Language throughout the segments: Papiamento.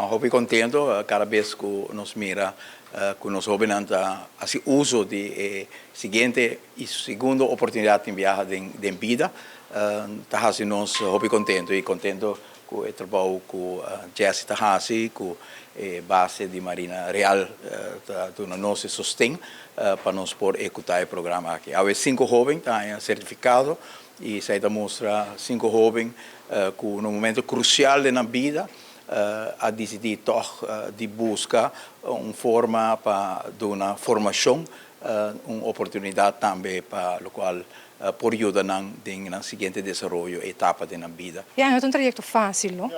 Hopi contento cada bes cu nos mira cu nos hobennan ta haci uso di e siguiente y segundo oportunidad tin biaha den bida, ta haci nos hopi contento y contento cu e trabou cu Jesse ta haci, cu e base di Marina Real ta duna nos e sosten pa nos por ehecuta e programa aki. Awe cinco hoben ta haña certificado y esey ta mustra cinco hoben cu na un momento crucial den nan bida a dicidi toch di busca un forma pa duna formacion, un oportunidad tambe pa locual por yuda nan den nan siguiente desaroyo, etapa den nan bida. Ya, no ta un trayecto facil, no.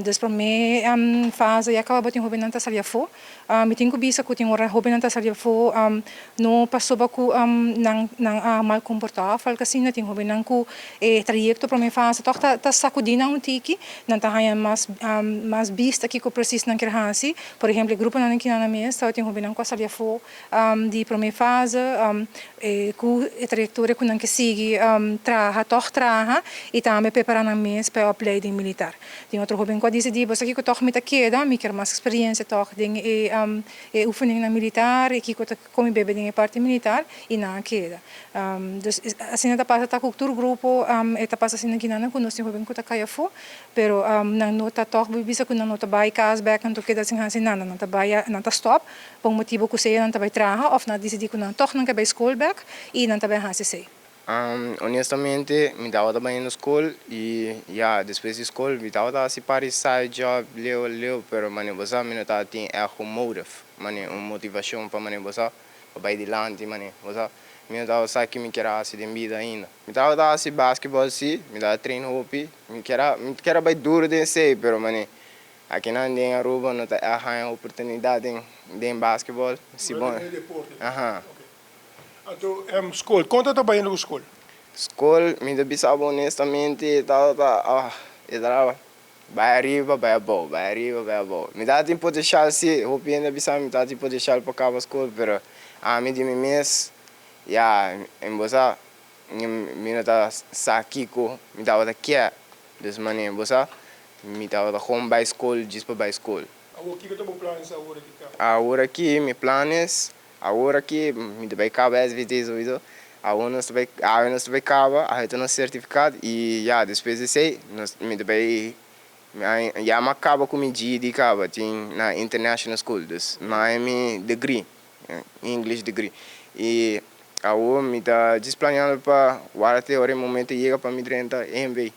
Dus prome fase ya caba bo tin hobennan ta sali afo. Mi tin cu bisa cu tin ora hobennan ta sali afo no pasobra cu nan nan a mal comporta of algo asina. Tin hobennan cu e trayecto prome fase toch ta ta sacudi nan un tiki. Nan ta haya mas mas bista kico precies nan kier haci. Por ehemplo, e gruponan aki nan mes tabatin hobennan cu a sali afo di prome fase cu e trayectoria cu nan ke sigui traha toch traha y tambe prepara nan mes pa e opleiding militar. Tin otro hoben cu a dicidi, Bo sa kico toch mi ta keda, mi kier mas experiencia toch den e e oefeningnan militar y kico ta come bebe den e parti militar y nan a keda. Dus asina ta pasa ta cu tur grupo e ta pasa asina kinan cu nos tin hoben cu ta cay afo pero nan no ta toch bo bisa cu nan no ta bay cas bek nan ta keda sin haci nada, nan ta bay nan ta stop pa un motibo cu sea nan ta bay traha of nan a dicidi cu nan toch nan ke bay school bek y nan ta bay haci esey. Honestamente mi tabata bayendo school y ya despues di school mi tabata haci par di side job leu leu pero mane bo sa mi no tabatin echt un motive mane un motivacion pa mane bo sa pa bay dilanti mane bo sa mi no tabata sa ki mi kier a haci den bida ainda. Mi tabata haci basketball si mi tabata train hopi mi kier a mi kier a bay duro den esey pero mane Akinan den Aruba no ta a haña oportunidad den den basketball si bon. Den deporte. Aha. Ok. Anto skol, kon ta ta bayendo ku skol? Skol, mi ta bisa bo honestamente e tabata ah e tabata bai ariba bai abou, bai ariba bai abou. Mi tabatin potencial si, hopi hende a bisa mi mi tabatin potencial pa kaba skol pero ami di mi mes ya en bo sa mi no ta sa kiko mi tabata kier. Dus manera bo sa, mi tabata gewoon bai skol djis pa bai skol. Awor kiko ta bo planes awor aki kaba? Awor aki mi planes, awor aki mi ta bai kaba SVT sowiso, awor nos ta bai, awe nos ta bai kaba, awe ta nos sertifikat i ya despues di esei nos mi ta bai ya mi a kaba ku mi GED kaba tin na international school dus mi a haña mi degree, English degree i awor mi ta djis planeando pa wara te ora e momento yega pa mi drenta EMB.